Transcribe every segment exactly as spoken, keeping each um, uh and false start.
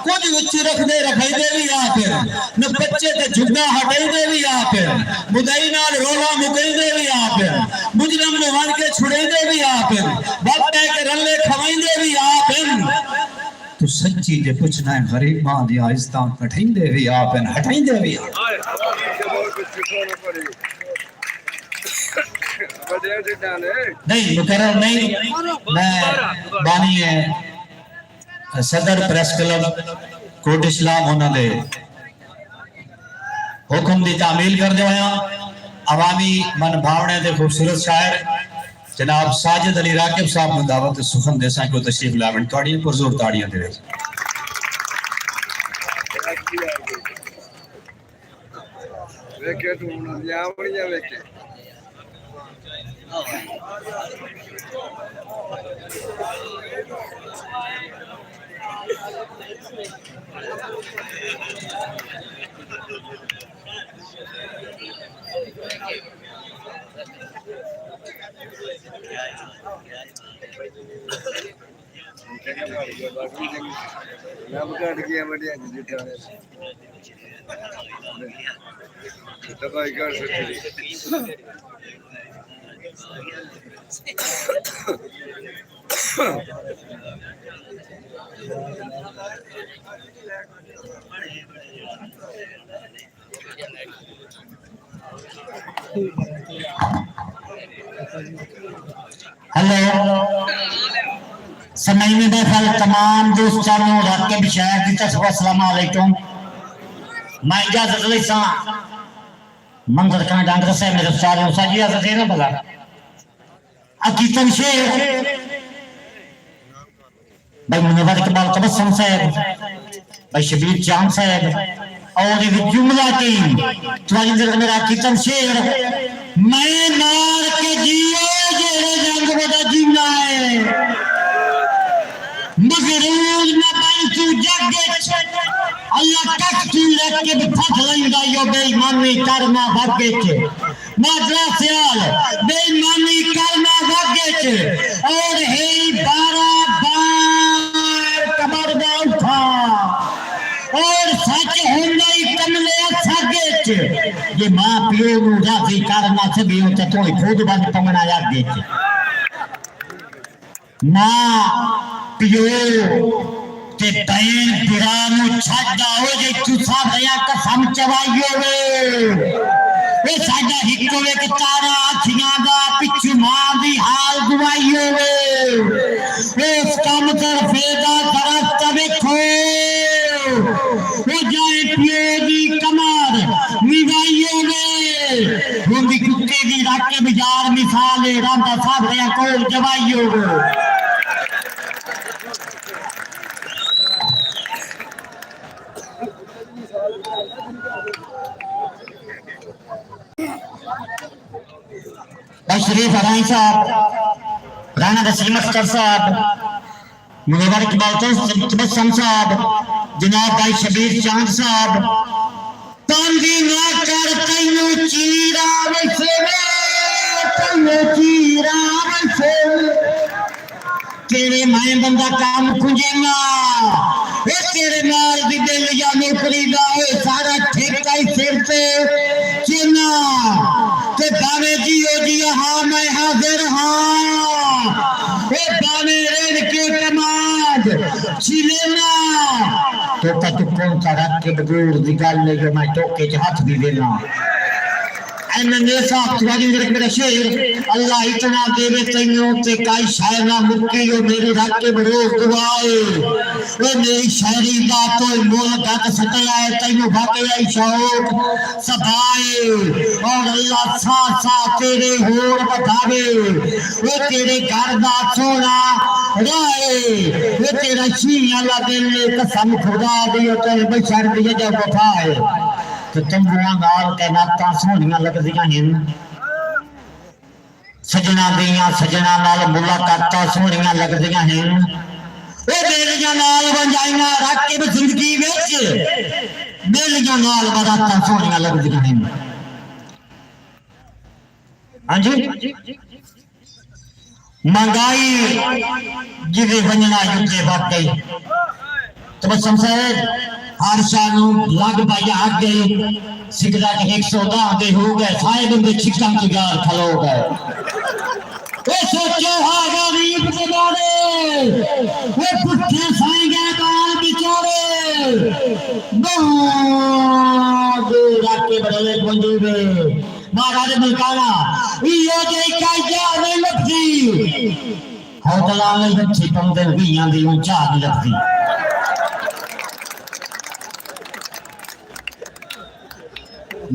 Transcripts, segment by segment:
کجھ وچ رکھدے رکھائیندے وی آپ ہن، نہ پچے تے جھگا ہٹائیندے وی آپ ہن، مدعی نال رولا مکائیندے وی آپ ہن، مجرم نوں ونڄ کے چھڑائیندے وی آپ ہن، وت ٻہہ کے رلے کھوائیندے وی آپ ہن۔ توں سچی جے پچھنا ہے، غریباں دیاں عزتاں کٹھائیندے وی آپ ہن، ہٹائیندے وی آپ۔ نہیں، مقرر نہیں۔ میں بانی ہے صدر پریس کلب کوٹ اسلام، انہاں دے حکم دی تعمیل کردے ہوئے ہاں۔ عوامی من بھاونے دے خوبصورت شاعر جناب ساجد علی راغب صاحب نوں دعوت سخن دے سائیں کو تشریف لاون، تاڑیاں، پرزور تاڑیاں دے وچ۔ ویکھے توں ہݨ لیاوݨیاں ویکھے۔ ہیلو، سامعین محفل، تمام دوستاں نوں راغب شاعر دی طرفوں السلام علیکم۔ میں اجازت لیساں، منظر کھاں ڈانگر صاحب میرے استاد نوں ساجی اجازت ہے نا بھلا۔ عقیدت شیر، بھائی منور اقبال تبسم صاحب، بھائی شبیر چاند صاحب اور ایہ جملہ ٹیم، تہاݙی طرف میرا کیتن شیر، میں مار کے جیو جیڑھے جنگ ودا جینا ہے۔ مغرور نہ بن توں جگ اچ، اللہ تک توں رکھ کے پھس لیندا، یو بے ایمانی کرنا وگ اچ۔ نادرا سیال، بے ایمانی کرنا وگ اچ، اور ہئی بارہ بار قبر دا اٹھا، اور سچ ہوندا ہی کملے سگ اچ، جے ماں پیو نوں راضی کر نہ سڳیوں تے توں خود ونڄ پوݨا اڳ اچ۔ ماں، پیو تے بھیݨ بھرا نوں چھڈ آؤ جے تساں ریاں قسم چوائی ہووے۔ اے ساݙا ہکو ہک تارا اکھیاں دا پچھوں ماں دی حال دعائی ہووے۔ اے اس کم طرفے دا درخت ویکھو۔ او جائیں پیو دی کمر نوائی ہووے، ہوندی کتے دی راکب یار مثال اے، راندا صاحب دیاں کول جوائی ہووے۔ بھائی شریف ہرائیں صاحب، رانا وسیم اختر صاحب، منور اقبال تبسم صاحب، جناب بھائی شبیر چاند صاحب، پاندی نہ کر تینوں چیرا وسے وے، تینوں چیرا وسے وے۔ تیرے میں بندہ کام کھنجینا، اے تیرے نال دی بل یا نوکری دا، اے سارا ٹھیکہ ہی سر تے چینا۔ تے باویں جیو جی ہاں میں حاضر ہاں، اے باویں رڑ کے کمانڈ چھلینا۔ تو پتو کون کا رکھ کے بغور دی گل ہے جو میں ٹوکے چ ہاتھ بھی دینا۔ ایم این اے صاحب، تہاݙی ورک میرا شعر، اللہ اتنا ݙیوے تینوں تے کائی شے نہ مکے، او میری راکب روز دعا ہے۔ او میری شاعری دا کوئی مول گھٹ سٹیا ہے، تینوں واقعی شوق سبا ہے۔ اور اللہ سا سا تیرے ہور ودھاوے۔ او تیرے گھر دا سوہݨا راہ ہے۔ او تیرا شیعہ والا دل ہے، قسم خدا دی، او تیرے بشر دی اجب وفا ہے۔ تے تمبوآں نال کائناتاں سوہݨیاں لڳدیاں ہن۔ سڄݨاں دیاں سڄݨاں نال ملاقاتاں سوہݨیاں لڳدیاں ہن۔ او ٻیلیاں نال ونڄائیاں راکب زندگی وچ، ٻیلیاں نال وراتاں سوہݨیاں لڳدیاں ہن۔ ہاں جی؟ مہنگائی جیویں ونڄݨا یوتے وت ڳئی۔ قسم صاحب، ہر شاہ نوں لڳ پائی اڳ گئی۔ سگریٹ ہک سو داہ دے ہو ڳئے، سائے بندے چھکاں چ ڳال کھلو ڳئے۔ اے سوچو ہا غریب دے بارے، اے پٹھے سائیں گئے ٻال بیچارے۔ نو دو رکھ کے بڑے پنجو دے مہاراج ملکانہ، ایہو جئی کائیا نہیں لبھدی۔ ہوٹلاں آلے ہتھی پمدن، ویہاں دی اونچا نہیں لبھدی۔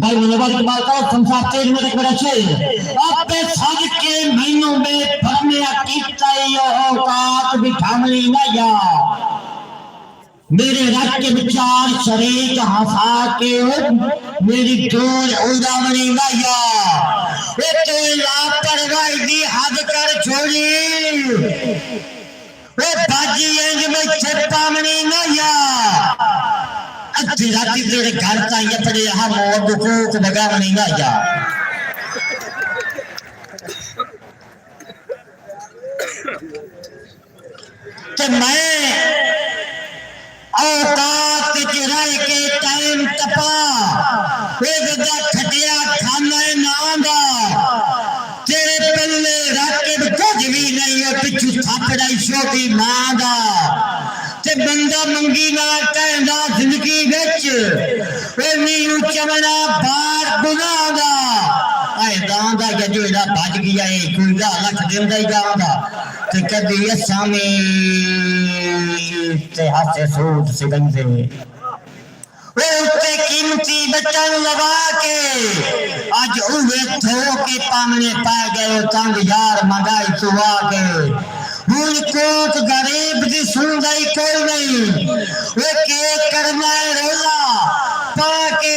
بھائی منور اقبال کا سمسار تیز میں ایک بڑا شعر ہے۔ آپ پہ صادق کے مہینوں میں بھر میں عقیدہ یہ اوقات بٹھاملی نہ یا۔ میرے رب کے بچار شریک ہنسا کے میری ڈور اڑاوݨی نہ یا۔ اے توں لاپرواہی دی حد کر چھوڑی۔ اے بھڄ انج میں چھپاوݨی نہ یا۔ ادھی راتی تیرے گھر تائیں اپݨے ہم و حقوق بگاوݨی نہ یا۔ تے میں اوقات وچ رہ کے ٹائم ٹپا، اے ودا کھٹیا کھانا اے ناں دا۔ تیرے پلے راکب کجھ وی نئیں، او پچھوں تھاپڑا ای شودی ماں دا۔ تے بندہ منگی نہ کہندا زندگی وچ، او نی اوں چوݨا بار گناہ دا۔ اے داں دا یا جیڑھا بھڄ ڳیا اے، کوئی ݙاہ لکھ ݙیندا ای داں دا۔ تے کدی اساں وی تے ہاسے سوٹ سویندے۔ او اتے قیمتی بٹن لوا کے، اڄ اوہے دھو کے پامݨے پئے ڳئے، او تنگ یار منگائی توں آ کے۔ ہݨ کوک غریب دی سݨدا ای کوئی نئیں، او کے کرنا اے رولا پا کے۔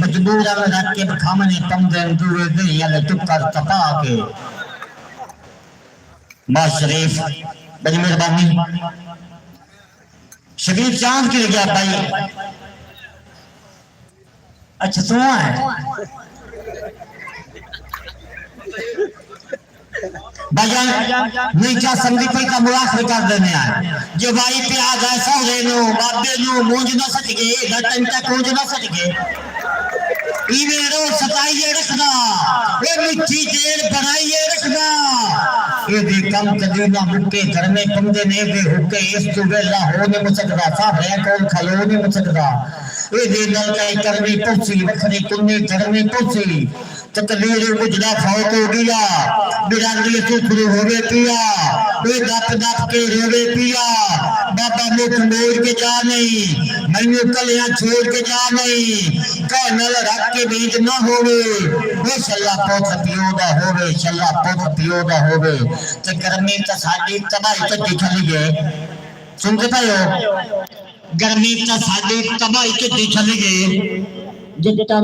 مجبوراً رکھ کے کھاوݨے پمدن، دوئے دئی آلے ٹکر تپا کے۔ باز شریف، بڑی مہربانی۔ شبیر چاند کیڑھے ڳیا بھائی؟ اچھا، توں آئے۔ بھائی جان، نہیں کیا سمجھی پئی، تاں ملاقات کر ݙیندے ہیں۔ جو بھائی پیا ڳئے سہرے نوں، بابے نوں، مونجھ نہ سٹ ڳئے، اے گھٹن تک کونج نہ سٹ ڳئے۔ ایویں رو ستائیے رکھدا، اے مٹھی جیل بݨائیے رکھدا۔ اے دے کم کدی نہ مکے، گرمے پمدے نے دے حقے، اس توں ویلا ہو نہیں سڳدا، ساہرے کول کھلو نہیں سڳدا۔ اے دے نال کئی کرنی پوسی، وکھری کنی جھڑنی پوسی۔ تقدیر اجڑا فوت ہو ڳیا، برادری سوکھڑو ہووے پیا، اے ݙپ ݙپ کے رووے پیا۔ بابا مکھ موڑ کے جا نئیں، مینوں کلیاں چھوڑ کے جا نئیں، کہیں نال رکھ کے وینج نہ ہووے۔ او شلا پتر پیو دا ہووے، شلا پتر پیو دا ہووے۔ تے گرمی تاں ساݙی تباہی کڈھی کھلی ہے۔ سݨدے پئے ہو؟ گرمی تاں ساݙی تباہی کڈھی کھلی ہے۔ جتاں